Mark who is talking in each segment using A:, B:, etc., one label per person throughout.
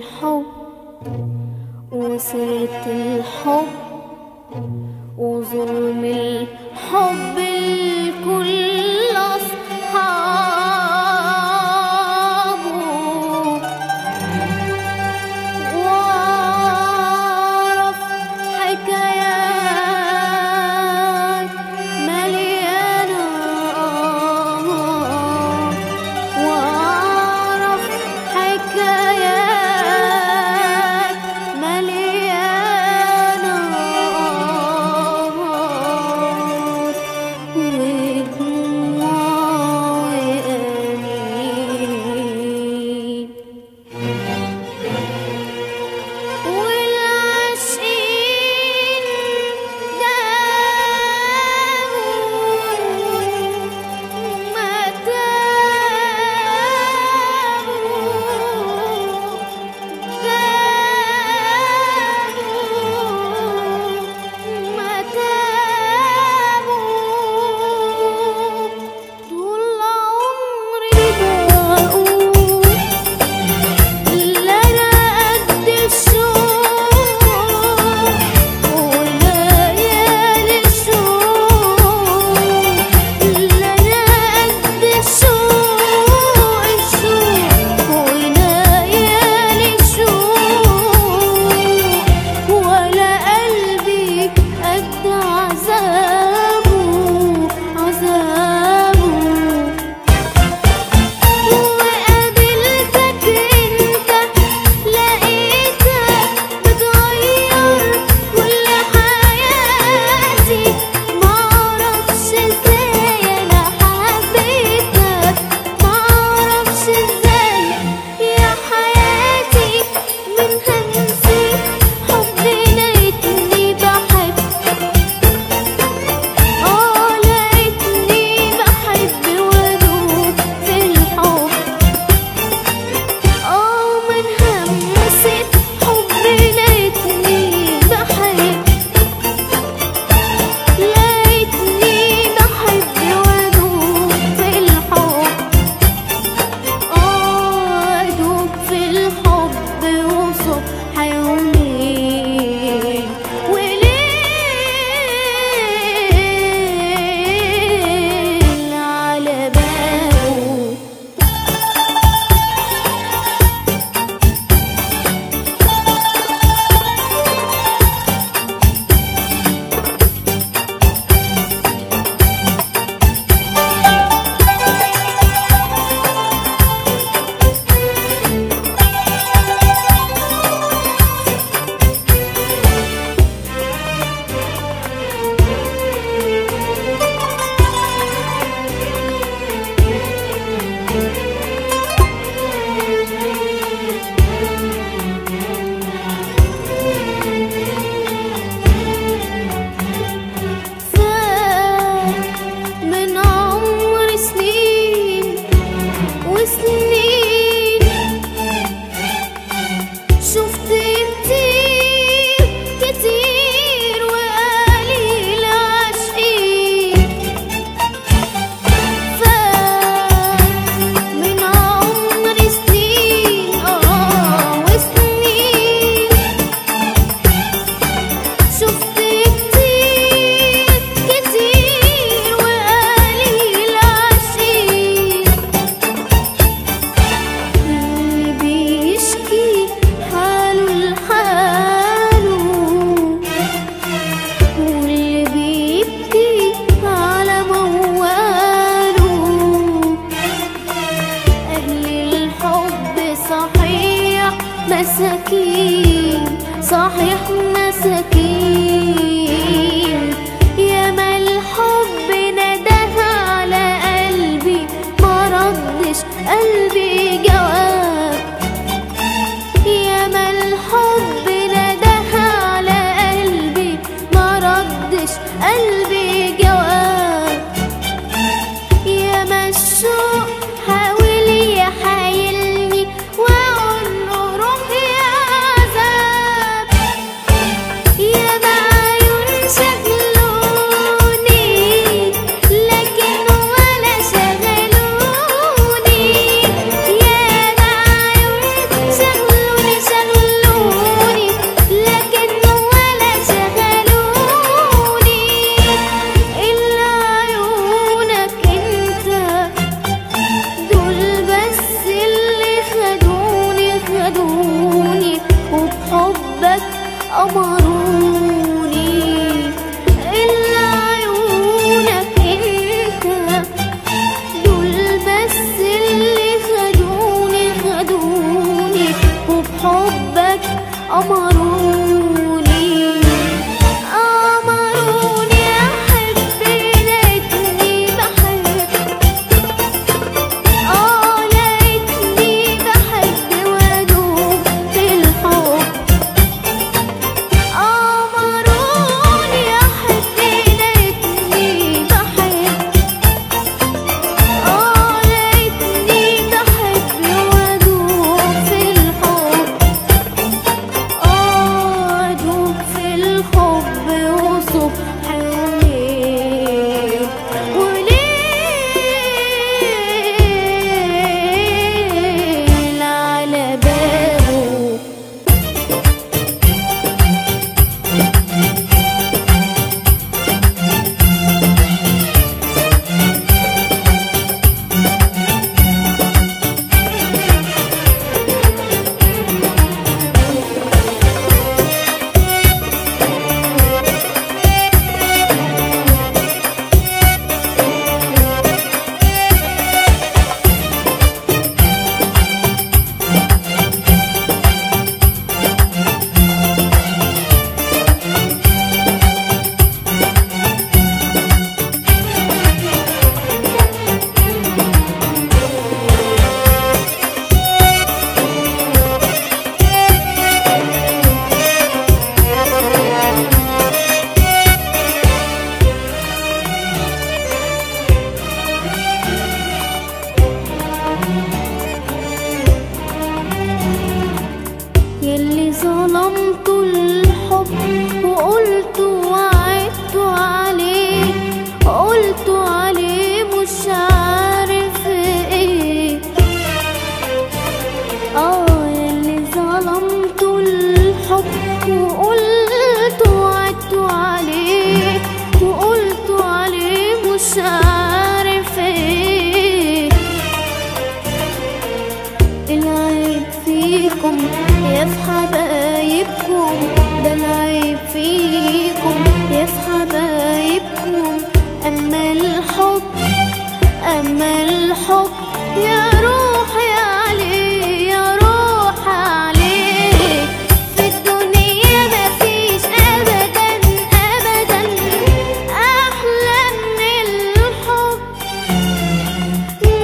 A: الحب وسيرة الحب وظلم الحب الكل أصحابه، وأعرف حكايات مليانة، وأعرف حكايات مليانة ودموع وأنين. والعاشقين داووا ما تابوا، داووا ما تابوا، طول عمري بقول لا أنا قد الشوق وليالي الشوق، لا أنا قد الشوق الشوق وليالي الشوق، ولا قلبي قد عذابه عذابه. وقابلتك انت لقيتك بتغير كل حياتي، معرفش ازاي انا حبيتك، معرفش ازاي يا حياتي من همسة حبي لقيتني بحب، لقيتني بحب وادوب في الحب، من همسة حبي لقيتني بحب، لقيتني بحب وادوب في الحب، ادوب في الحب وصبح وليل وليل على بابه. فات من عمري سنين وسنين، شفت كتير كتير وقليل عاشقين. فات من عمري سنين وسنين، شفت كتير كتير وقليل عاشقين. اللي بيشكي حاله لحاله، واللي بيبكي على مواله، أهل الحب صحيح مساكين، صحيح مساكين، ياما الحب نداها على قلبي ما ردش قلبي جواب، ياما الحب نداها على قلبي ما ردش قلبي جواب، ياما الشوق حاول يحايلني واقول له روح يا عذاب، ياما عيون شغلوني لكن ولا شغلوني، ياما حبك أمروني أمروني أحب لقيتني بحب، لقيتني بحب وأدوب في الحب. أمروني أحب لقيتني بحب، لقيتني بحب وأدوب في الحب، أدوب في الحب وصبح وليل وليل على بابه. يلي ظلمت الحب وقلت وعدت عليه، قلت عليه مش عارف ايه. يلي ظلمت الحب وقلت وعدت عليه، وقلت عليه مش عارف ايه. العيب فيكم يا في حبايبكم، ده العيب فيكم يا في حبايبكم. أما الحب، أما الحب يا روحي عليه، يا روحي عليه. في الدنيا مفيش أبدا أبدا أحلى من الحب،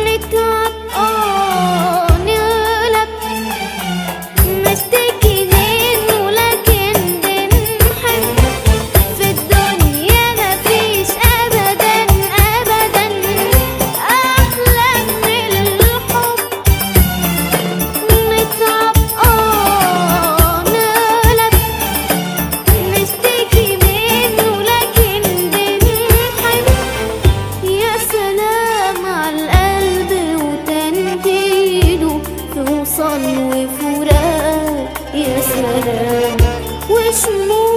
A: نتعب نغلب نشتكي منه لكن بنحب. في الدنيا مفيش أبدا أبدا أحلى من الحب، نتعب نغلب نشتكي منه لكن بنحب. يا سلام على القلب وتنهيده في وصال وفراق، يا سلام وشموع.